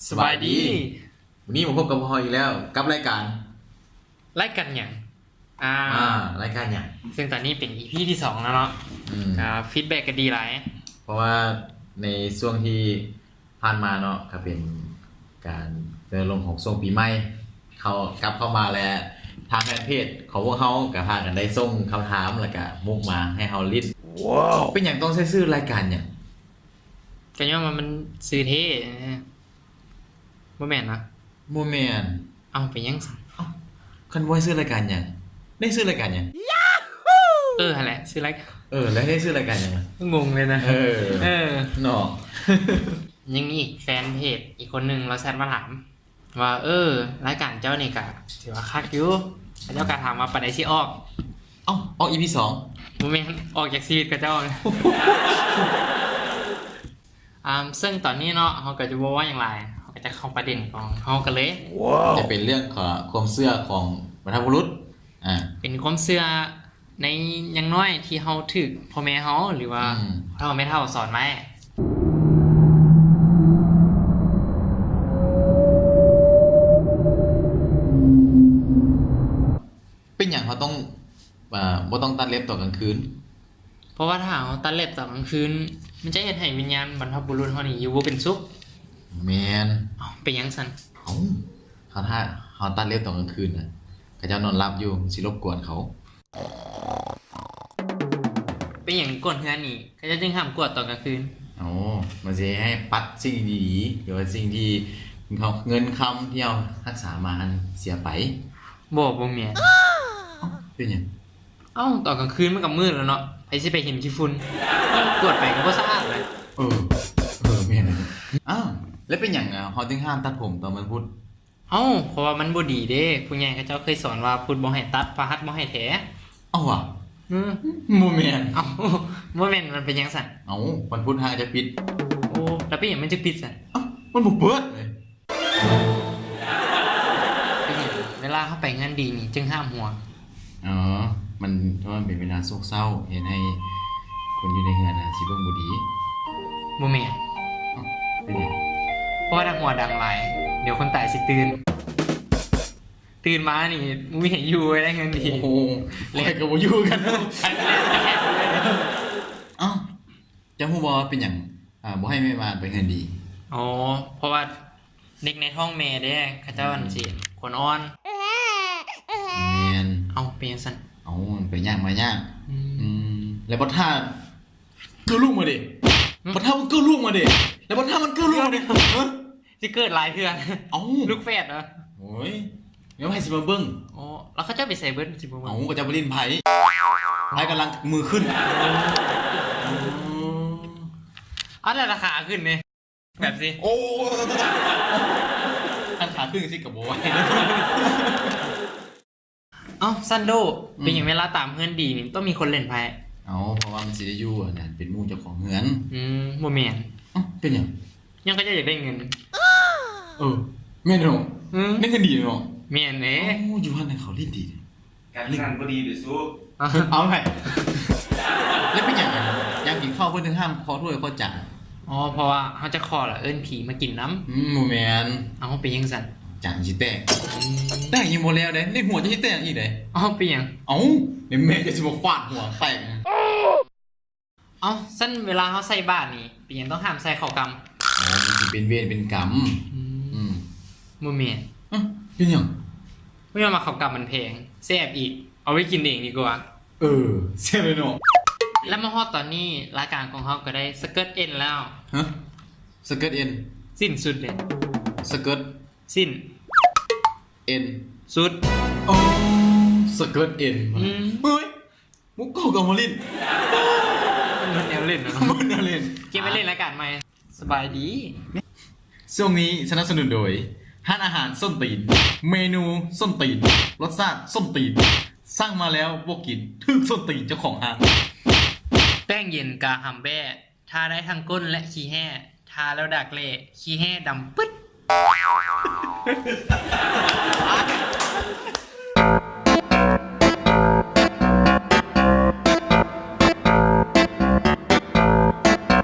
ສະບາຍດີ ສະບາຍດີ ມື້ນີ້ມາພົບກັບພວກເຮົາອີກແລ້ວກັບລາຍການ ລາຍການຫຍັງ? ອ່າ ອ່າ ລາຍການຫຍັງ? ເຊິ່ງຕອນນີ້ເປັນອີພີທີສອງແລ້ວເນາະ ອືມ ກະຟີດແບັກກະດີຫຼາຍ ເພາະວ່າໃນຊ່ວງທີ່ຜ່ານມາເນາະ ກະເປັນການເລີ່ມຂອງຊ່ວງປີໃໝ່ ເຂົ້າ ກັບເຂົ້າມາ ແລະ ທາງແຟນເພຈຂອງພວກເຮົາກະພາກັນໄດ້ສົ່ງຄຳຖາມ ແລະ ກະມຸກມາໃຫ້ເຮົາຫຼິ້ນ. ເປັນຫຍັງຕ້ອງໃຊ້ຊື່ລາຍການຫຍັງ? ກະຍ້ອນວ່າມັນຊື່ເທ່. ບໍ່ແມ່ນຫວາ? ບໍ່ແມ່ນ. ເອົ້າ ເປັນຫຍັງຊັ້ນ? ເອົ້າ ຄັນບໍ່ໃຫ້ຊື່ລາຍການຫຍັງ? ໄດ້ຊື່ລາຍການຫຍັງ? ເອີ ຫັ້ນແຫຼະ ຊື່ລາຍການ ເອີ ແລ້ວໃຫ້ຊື່ລາຍການຫຍັງລະ? ງົງເລີຍນະ ເອີ ເອີ ເນາະ. ຍັງມີອີກ ແຟນເພຈອີກຄົນໜຶ່ງລາວແຊັດມາຖາມວ່າ ເອີ ລາຍການເຈົ້ານີ້ກະຖືວ່າຄັກຢູ່ ເຂົາເຈົ້າກະຖາມວ່າປານໃດຊິອອກ? ເອົ້າ ອອກອີພີສອງ? ບໍ່ແມ່ນ ອອກຈາກຊີວິດເຂົາເຈົ້າ. ອ່າ ເຊິ່ງຕອນນີ້ເນາະ ເຮົາກະຈະບໍ່ເວົ້າຫຍັງຫຼາຍ ເຮົາກະຈະເຂົ້າປະເດັນຂອງເຮົາກັນເລີຍ. ຈະເປັນເລື່ອງຂອງຄວາມເຊື່ອຂອງບັນພະບຸລຸດ ອ່າ ເປັນຄວາມເຊື່ອໃນຢ່າງໜ້ອຍທີ່ເຮົາຖືກພໍ່ແມ່ເຮົາ ຫຼືວ່າ ອືມ ພໍ່ເຖົ້າແມ່ເຖົ້າສອນໄວ້. ເປັນຫຍັງເຮົາຕ້ອງ ອ່າ ບໍ່ຕ້ອງຕັດເລັບຕອນກາງຄືນ? ເພາະວ່າຖ້າເຮົາຕັດເລັບຕອນກາງຄືນ ມັນຈະເຮັດໃຫ້ວິນຍານບັນພະບຸລຸດເຮົານີ້ຢູ່ບໍ່ເປັນສຸກ. ແມ່ນ. ເອົ້າ ເປັນຫຍັງຊັ້ນ? ເອົ້າ ເຮົາ ຖ້າເຮົາຕັດເລັບຕອນກາງຄືນນະ ເຂົາເຈົ້ານອນຫຼັບຢູ່ ມັນຊິລົບກວນເຂົາ. ເປັນຫຍັງກວນເຮືອນນີ້ ເຂົາເຈົ້າຈຶ່ງຫ້າມກວດຕອນກາງຄືນ? ໂອ້ ມັນຊິໃຫ້ປັດສິ່ງດີໆ ຫຼືວ່າສິ່ງທີ່ເຮົາ ເງິນຄຳທີ່ເຮົາຮັກສາມາຫັ້ນເສຍໄປ. ບໍ່ ບໍ່ແມ່ນ. ເອົ້າ ເປັນຫຍັງ? ເອົ້າ ຕອນກາງຄືນມັນກະມືດແລ້ວເນາະ ໃຜຊິໄປເຫັນຂີ້ຝຸ່ນ ກວດໄປກະບໍ່ສະອາດເລີຍ. ເອີ ເອີ ແມ່ນ. ອ້າວ ແລ້ວເປັນຫຍັງເຮົາຈຶ່ງຫ້າມຕັດຜົມຕອນວັນພຸດ? ເອົ້າ ເພາະວ່າມັນບໍ່ດີເດ້ ຜູ້ໃຫຍ່ເຂົາເຈົ້າເຄີຍສອນວ່າພຸດບໍ່ໃຫ້ຕັດ ພະຫັດບໍ່ໃຫ້ແຖ. ເອົ້າຫວາ? ອືມ ບໍ່ແມ່ນ. ເອົ້າ ບໍ່ແມ່ນ ມັນເປັນຫຍັງຊັ້ນ? ເອົ້າ ວັນພຸດຫ້າງກະຈະປິດ. ໂອ້ ແລ້ວເປັນຫຍັງມັນຈະປິດຊັ້ນ? ເອົ້າ ມັນບໍ່ເປີດເລີຍ. ເປັນຫຍັງເວລາເຮົາໄປງານດີນີ້ຈຶ່ງຫ້າມຫົວ? ອໍ ມັນ ເພາະມັນເປັນເວລາໂສກເສົ້າ ເຮັດໃຫ້ຄົນຢູ່ໃນເຮືອນນະຊິເບິ່ງບໍ່ດີ. ບໍ່ແມ່ນ. ເອົ້າ ເປັນຫຍັງ? ເພາະວ່າຖ້າຫົວດັງຫຼາຍ ດຽວຄົນຕາຍຊິຕື່ນ ຕື່ນມານີ້ບໍ່ມີໃຜຢູ່ເລີຍເຮືອນດີ. ໂອ້ໂຫ ແລ້ວຂ້ອຍກະບໍ່ຢູ່ຄືກັນ. ເອົ້າ ເຈົ້າຮູ້ບໍ່ວ່າເປັນຫຍັງ ອ່າ ບໍ່ໃຫ້ແມ່ບ້ານໄປເຮືອນດີ? ອໍ ເພາະວ່າເດັກໃນທ້ອງແມ່ເດ້ ເຂົາເຈົ້າ ອືມ ອັນຊິຂົນອ່ອນ. ແມ່ນ. ເອົ້າ ເປັນຫຍັງຊັ້ນ? ເອົ້າ ໄປຍາກມາຍາກ. ອືມ ອືມ ແລ້ວບັດຖ້າເກີດລູກມາເດ? ຫຶ? ບັດຖ້າມັນເກີດລູກມາເດ? ແລ້ວບັດຖ້າມັນເກີດລູກມາເດ? ເກີດ ຮະ? ຊິເກີດຫຼາຍເທື່ອ. ເອົ້າ ລູກແຝດເນາະ. ໂອ້ຍ ແລ້ວໃຜຊິມາເບິ່ງ? ອໍ ແລ້ວເຂົາເຈົ້າໄປໃສເບິດ ຊິມາເບິ່ງ? ເອົ້າ ເຂົາເຈົ້າໄປຫຼິ້ນໄພ້ ໄພ້ກຳລັງມືຂຶ້ນ. ອໍ ເອົາ ແລ້ວລາຄາຂຶ້ນເດ້ ແບບຊິ ໂອ້ ຄັນຂາຂຶ້ນຈັ່ງຊີ້ກະບໍ່ໄຫວ. ເອົ້າ ຊັ້ນໂດ ອືມ ເປັນຫຍັງເວລາຕາມເຮືອນດີນີ້ຕ້ອງມີຄົນຫຼິ້ນໄພ້? ເອົ້າ ເພາະວ່າມັນຊິໄດ້ຢູ່ ອັນນັ້ນ ເປັນໝູ່ເຈົ້າຂອງເຮືອນ. ອືມ ບໍ່ແມ່ນ. ເອົ້າ ເປັນຫຍັງ? ຍ້ອນເຂົາເຈົ້າຢາກໄດ້ເງິນ. ເອີ ແມ່ນເນາະ. ອືມ ໃນເຮືອນດີເນາະ. ແມ່ນເດ້. ໂອ້ ຢູ່ຫັ້ນເຂົາຫຼິ້ນດີ. ການງານບໍ່ດີເດຊູ. ເອົາໃຫ້ ແລ້ວເປັນຫຍັງ ຍາມກິນເຂົ້າເພິ່ນຈຶ່ງຫ້າມເຄາະຖ້ວຍເຄາະຈານ? ອໍ ເພາະວ່າເຮົາຈະເຄາະລະເອີ້ນຜີມາກິນນຳ. ອືມ ບໍ່ແມ່ນ. ເອົ້າ ເປັນຫຍັງຊັ້ນ? ຈານຊິແຕກ. ອືມ ແຕ່ຍັງບໍ່ແລ້ວເດ້ ໃນຫົວຈະຊິແຕກອີກເດ້. ເອົ້າ ເປັນຫຍັງ? ເອົ້າ ແມ່ນແມ່ຈະຊິມາຟາດຫົວແຕກ. ເອົ້າ ຊັ້ນເວລາເຮົາໃສ່ບາດນີ້ ເປັນຫຍັງຕ້ອງຫ້າມໃສ່ເຂົ້າກ່ຳ? ອໍ ມັນຊິເປັນເວນເປັນກຳ. ອືມ ອືມ ບໍ່ແມ່ນ. ຮະ ເປັນຫຍັງ? ເພາະວ່າເຂົ້າກ່ຳມັນແພງ ແຊບອີກ ເອົາໄວ້ກິນເອງດີກວ່າ. ເອີ ແຊບເລີຍເນາະ. ແລ້ວມາຮອດຕອນນີ້ ລາຍການຂອງເຮົາກະໄດ້ສະເກີດເອັນແລ້ວ. ຮະ ສະເກີດເອັນ? ສິ້ນສຸດເດ້. ສະເກີດ ສິ້ນ ເອັນ ສຸດ. ອໍ ສະເກີດເອັນ. ອືມ ເຮີ້ຍ ມຸກເກົ່າກະມາຫຼິ້ນ. ມັນແນວຫຼິ້ນເນາະ ມັນແນວຫຼິ້ນ. ເກັບໄວ້ຫຼິ້ນລາຍການໃໝ່. ສະບາຍດີ. ຊ່ວງນີ້ສະໜັບສະໜູນໂດຍ ຮ້ານອາຫານສົ້ນຕີນ ເມນູສົ້ນຕີນ ລົດຊາດສົ້ນຕີນ ສັ່ງມາແລ້ວບໍ່ກິນ ຖືກສົ້ນຕີນເຈົ້າຂອງຮ້ານ. ແປ້ງເຢັນກາຫຳແບ້ ທາໄດ້ທັງກົ້ນ ແລະ ຂີ້ແຮ້ ທາແລ້ວດາກແລ້ ຂີ້ແຮ້ດຳປຶດ.